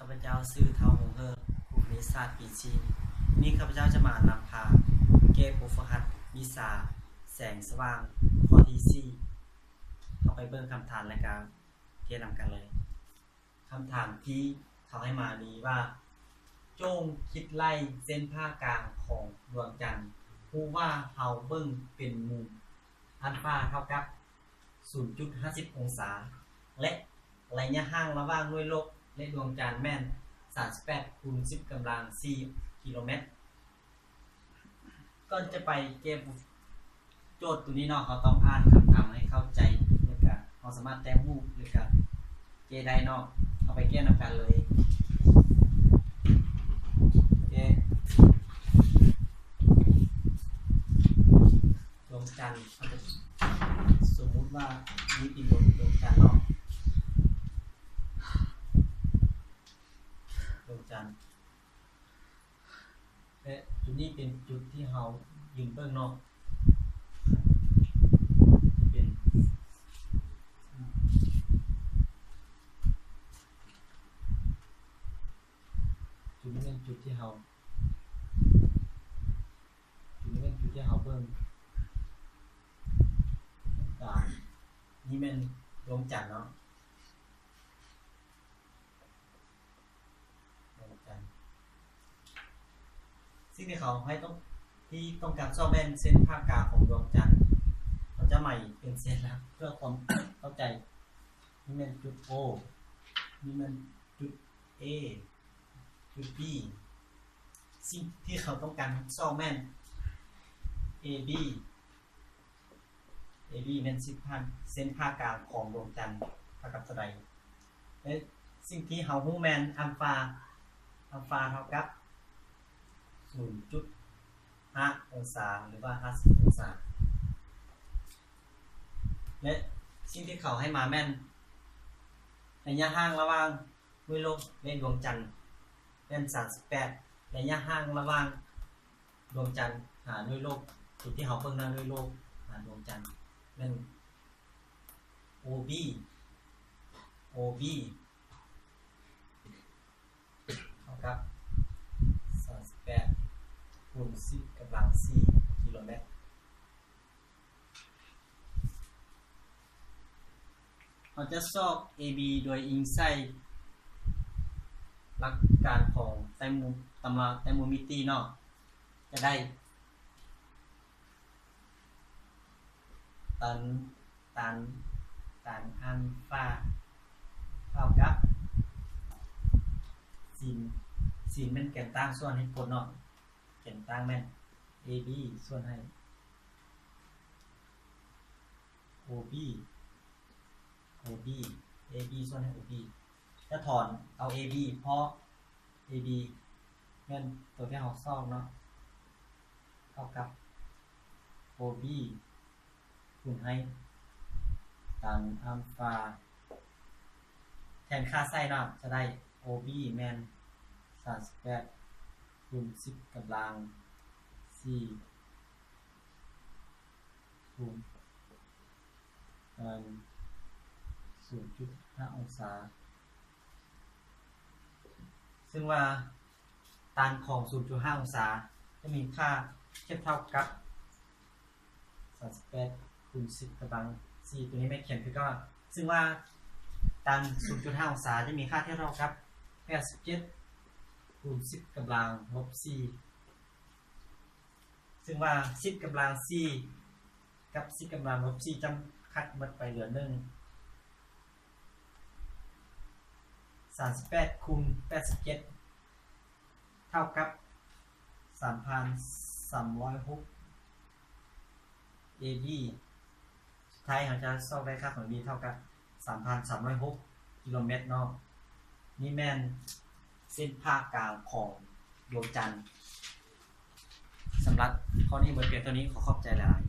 ຂ້າພະເຈົ້າຊື່ ທ້າວ ຫົງເຫີ ຄູຄະນິດສາດ ປີສີ່. ມື້ນີ້ຂ້າພະເຈົ້າຈະມານຳພາແກ້ບົດຝຶກຫັດວິຊາແສງສະຫວ່າງ ຂໍ້ທີສີ່. ເຮົາໄປເບິ່ງຄຳຖາມ ແລະ ກະແກ້ນຳກັນເລີຍ. ຄຳຖາມທີ່ເຂົາໃຫ້ມາມີວ່າ ຈົ່ງຄິດໄລ່ເສັ້ນຜ່າກາງຂອງດວງຈັນ. ຮູ້ວ່າເຮົາເບິ່ງເປັນມຸມອັນຟາເທົ່າກັບສູນຈຸດຫ້າສິບອົງສາ ແລະ ໄລຍະຫ່າງລະຫວ່າງໜ່ວຍໂລກ ແລະ ດວງຈັນແມ່ນສາມສິບແປດຄູນສິບກຳລັງສີ່ກິໂລແມັດ. ກ່ອນຈະໄປແກ້ໂຈດໂຕນີ້ເນາະ, ເຮົາຕ້ອງອ່ານຄຳຖາມໃຫ້ເຂົ້າໃຈ ແລ້ວກະເຮົາສາມາດແຕ້ມຮູບ ແລ້ວກະແກ້ໄດ້ເນາະ. ເຮົາໄປແກ້ນຳກັນເລີຍ. ແກ້ ດວງຈັນ ສົມມຸດວ່ານີ້ເປັນດວງ ດວງຈັນເນາະ, ດວງຈັນ. ແລະ ຈຸດນີ້ເປັນຈຸດທີ່ເຮົາຢືນເບິ່ງເນາະ, ເປັນ ຈຸດນີ້ແມ່ນຈຸດທີ່ເຮົາ ຈຸດນີ້ແມ່ນຈຸດທີ່ເຮົາເບິ່ງ. ນີ້ແມ່ນດວງຈັນເນາະ. ດວງຈັນ. ສິ່ງທີ່ເຂົາໃຫ້ຕ້ອງ ທີ່ຕ້ອງການຊອກແມ່ນເສັ້ນຜ່າກາງຂອງດວງຈັນ. ເຂົາຈະໝາຍເປັນເສັ້ນລະ ເພື່ອຄວາມເຂົ້າໃຈ. ນີ້ແມ່ນຈຸດ O, ນີ້ແມ່ນຈຸດ A, ຈຸດ B. ສິ່ງທີ່ເຂົາຕ້ອງການຊອກແມ່ນ AB. AB ແມ່ນເສັ້ນຜ່າ ເສັ້ນຜ່າກາງຂອງດວງຈັນເທົ່າກັບເທົ່າໃດ? ແລະ ສິ່ງທີ່ເຮົາຮູ້ແມ່ນອັນຟາ ອັນຟາເທົ່າກັບສູນຈຸດຫ້າອົງສາ ຫຼືວ່າຫ້າສິບອົງສາ. ແລະ ສິ່ງທີ່ເຂົາໃຫ້ມາແມ່ນໄລຍະຫ່າງລະຫວ່າງໜ່ວຍໂລກ ແລະ ດວງຈັນແມ່ນສາມສິບແປດ. ໄລຍະຫ່າງລະຫວ່າງ ດວງຈັນຫາໜ່ວຍໂລກ, ຈຸດທີ່ເຮົາເບິ່ງໜ້າໜ່ວຍໂລກຫາດວງຈັນແມ່ນ OB, OB ເທົ່າກັບສາມສິບແປດຄູນສິບກຳລັງສີ່ກິໂລແມັດ. ເຮົາຈະຊອກ AB ໂດຍອີງໃສ່ຫຼັກການຂອງໄຕໂມ ຕຳລາໄຕໂມມິຕິເນາະ, ຈະໄດ້ຕັນ ຕັນ ຕັນອັນຟາເທົ່າກັບຊິນ ຊິນແມ່ນແກນຕັ້ງສ່ວນໃຫ້ກົດເນາະ, ແກນຕັ້ງແມ່ນ AB ສ່ວນໃຫ້ OB, OB, AB ສ່ວນໃຫ້ OB. ຈະຖອນເອົາ AB ເພາະ AB ແມ່ນໂຕທີ່ເຮົາຊອກເນາະ, ເທົ່າກັບ OB ຄູນໃຫ້ຕັນອັນຟາ ແທນຄ່າໃສ່ເນາະ, ຈະໄດ້ OB ແມ່ນສາມສິບແປດຄູນສິບກຳລັງສີ່ ສູນ ສູນຈຸດຫ້າອົງສາ, ເຊິ່ງວ່າຕັນຂອງສູນຈຸດຫ້າອົງສາຈະມີຄ່າທຽບເທົ່າກັບສາມສິບແປດຄູນສິບກຳລັງສີ່, ໂຕນີ້ແມ່ນຂຽນຄືເກົ່າ. ເຊິ່ງວ່າຕັນສູນຈຸດຫ້າອົງສາຈະມີຄ່າທຽບເທົ່າກັບແປດສິບເຈັດຄູນສິບກຳລັງລົບສີ່, ເຊິ່ງວ່າສິບກຳລັງສີ່ກັບສິບກຳລັງລົບສີ່ຈຳກັດໝົດໄປເຫຼືອໜຶ່ງ, ສາມສິບແປດຄູນແປດສິບເຈັດ ເທົ່າກັບສາມພັນສາມຮ້ອຍຫົກ AB. ສຸດທ້າຍເຮົາຈະຊອກໄດ້ຄ່າຂອງ AB ເທົ່າກັບສາມພັນສາມຮ້ອຍຫົກກິໂລແມັດເນາະ. ນີ້ແມ່ນເສັ້ນຜ່າກາງຂອງດວງຈັນ. ສຳລັບຂໍ້ນີ້ໝົດພຽງເທົ່ານີ້, ຂໍຂອບໃຈຫຼາຍ.